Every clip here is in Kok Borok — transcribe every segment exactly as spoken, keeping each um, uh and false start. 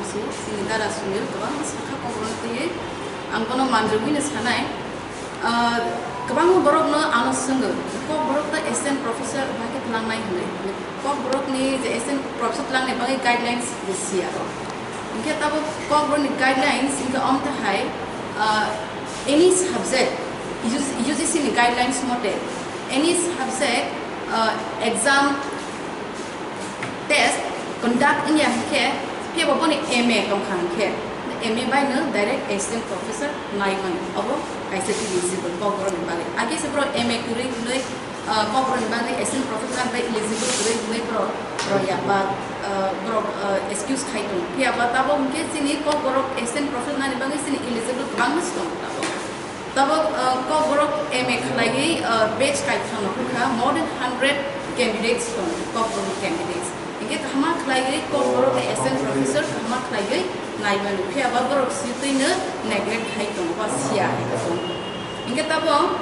Chini dara Sunil kwbangma sakha Kokborok twiwi ang bono manjagwino sanai. Ah, kwbangma borokno ano swngo, Kokborok ta assistant professor bahai khe twlangnai hwnwi. Kokborokni je assistant professor twlangnai bagwi guidelines je siya. Hinkhe tabuk Kokborokni guidelines hinkhe omtahai, ah, any subject, U G C ni guidelines mote, any subject, ah, exam test conduct wngya hinkhe, phiya bo boni M A tongkha hinkhe, M A bai no direct assistant professor nai mano, obo kaisa eligible Kokborokni bagwi. Age se borok M A kwrwi hwnwi, ah, Kokborokni bagwi assistant professor nai bai eligible kwrwi hwnwi borok roya ba, ah, borok, ah, excuse khai tongo. Phiya ba tabuk hinkhe chini Kokborok assistant professor nani bagwi chini eligible kwbangma se tongo tabuk. Tabuk, uh, Kokborok M A khlaiwi, uh, batch kaitham no hwnkha, more than hundred candidates tongo, Kokborok candidates. Hinkhe kahama khlaiwi Kokborok ni assistant professor kahama khlaiwi nai mano, phiya ba borok sitwi no neglect khai tongo, ba siya hai tongo. Hinkhe tabuk,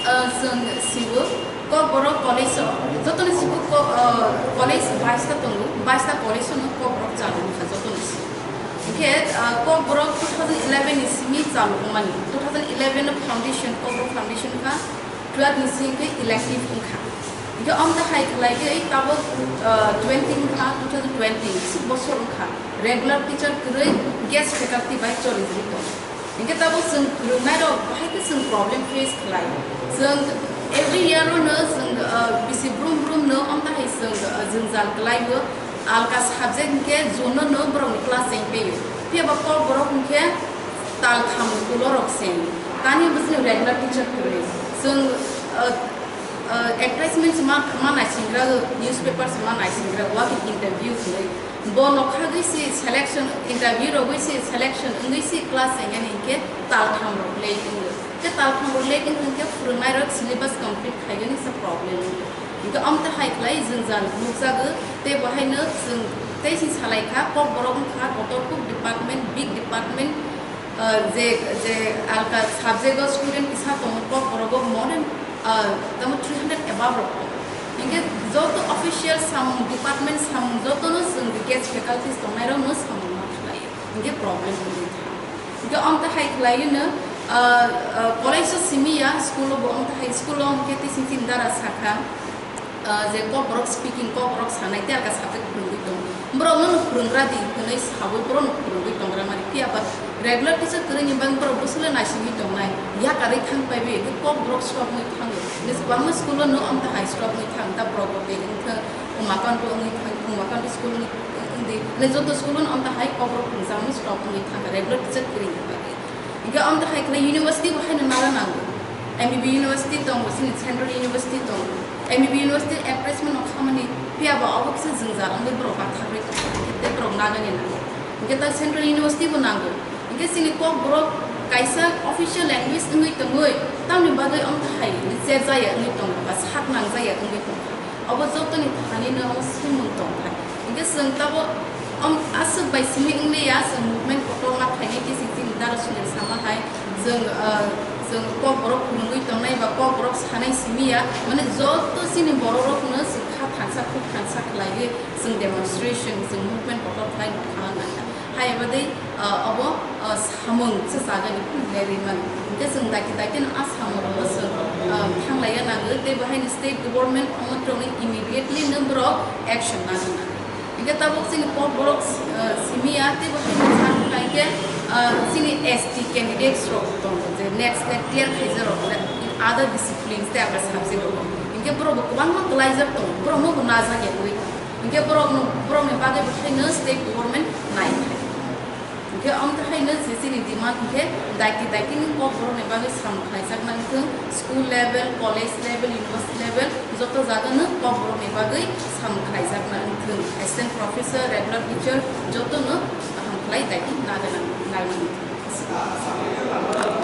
uh, chwng siwo, Kokborok college o jotono sibuk ko-, ah, college baista tongo, baista college no Kokborok chalu wngkha jotono si. Hinkhe, ah, Kokborok two thousand eleven ni simi chalu wngmani, two thousand eleven no foundation, Kokborok foundation kha, twelve ni simi khe elective wngkha. Hinkhe omtahai khlaiwi tabuk, ah, twenty wngkha, two thousand twenty, sik bosor wngkha, regular teacher kwrwi guest faculty bai choli rwi tongo. Hinkhe tabuk chwng phwrwngnairok bahai khe chwng problem face khlai. Chwng every year-o no chwng, uh, bisi brum brum no omtahai chwng, uh, jwngjal kwlaibo. Alka subject hinkhe June-o no borokni class cheng peio. Phiya ba Kokborok hinkhe tal tham ukulorok cheng. Tani bo chwng regular teacher kwrwi. Chwng, uh, uh, advertisement ma, ma naisingra, newspaper ma naisingra, wakhe interview hwnwi. Bo nokhagwi si selection, interview rogwi si selection wngwi si class chengani hinkhe taltham rok late wngo. Khe taltham rok late wngkha hinkhe phwrwngnairok syllabus complete khaigani se problem wngo. Hinkhe omtahai khlai jwngjal nukjago, tei bo haino chwng tei si salaikha, Kokborok wngkha kotor kuk department, big department, ah, je, je alka subject o student kisa tongo, Kokborok o more than, ah, tamo three hundred above rok tongo. Hinkhe joto official samung, department samung jotono chwng guest faculties tongnairokno samung ma khlai. Hinkhe problem wngwi tha. Hinkhe omtahai khlaiwino, ah, ah, college o simi ya, school o bo omtahai, school o hinkhe tising tin dara sakha. Ah, je Kokborok speaking, Kokborok sanai, tei alka subject phwrwngwi tongo. Borokno no phwrwnggra di hwnwi saui borokno phwrwngwi tongra mani. Phiya ba regular teacher kwrwini bagwi borok bwswkle naisingwi tongnai. Yakarwi thang paiwi, Kokborok stop wngwi thango. Hwnwi kwbangma school-o no omtahai stop wngwi thang, ta borok bo tei wngthang, Umakant wngwi thang, Umakant school wngwi wngdi. Hwnwi joto school-o no omtahai Kokborok phwrwngjakno stop wngwi thang, regular teacher kwrwini bagwi. Hinkhe omtahai khlai university bo haino nara nango. M B B university tongo, chini central university tongo. M B B university advertisement no khamani phiya ba obo kisa jwngjal wngwi borok bathagwi tongkha, tei borok nagani nango. Hinkhe ta central university bo nango. Hinkhe chini Kokborok kaisa official language wngwi tongwi, tamni bagwi omtahai cherjaya wngwi tongkha, sak nangjaya wngwi tongkha. Obo jotoni thani no omo swngmung tongkha. Hinkhe chwng tabo om aswk bai simi wngliya, chwng movement kotorma khainai khe chwng chini dara sundri sama hai, chwng, ah, chwng Kokborok phwrwngwi tongnai ba Kokborok sanai simi ya, mane joto chini bororokno chwng kha thansa khuk thansa khlaiwi chwng demonstration, chwng movement kotor khlai nukha nangkha. Hai abo dei, ah, obo, ah, samung se chagani phunuknai rimani. Hinkhe chwng daiki daiki no a samung rogo chwng, ah, thanglaiya nango, tei bo haino state government omo tongwi immediately no borok action nana nango. Hinkhe tabuk chini Kokborok, ah, simi ya, tei bo haino chang khlai khe, ah, chini S T candidates rok tongo, je NET, SLET clear khaijak rok le, in other disciplines tei other subject rok. Hinkhe borok bo kwbangma kwlaijak tongo, borok no bo najak ya wi. Hinkhe borok no, borok ni bagwi bo haino state government nai khai. Hinkhe omtahai no je chini demand hinkhe daiki daiki ni Kokborok ni bagwi samung khlaijakna wngthung, school level, college level, university level, joto jaga no Kokborok ni bagwi samung khlaijakna wngthung. Assistant professor, regular teacher joto no kaham khlai daiki nagana, nagana wngthung.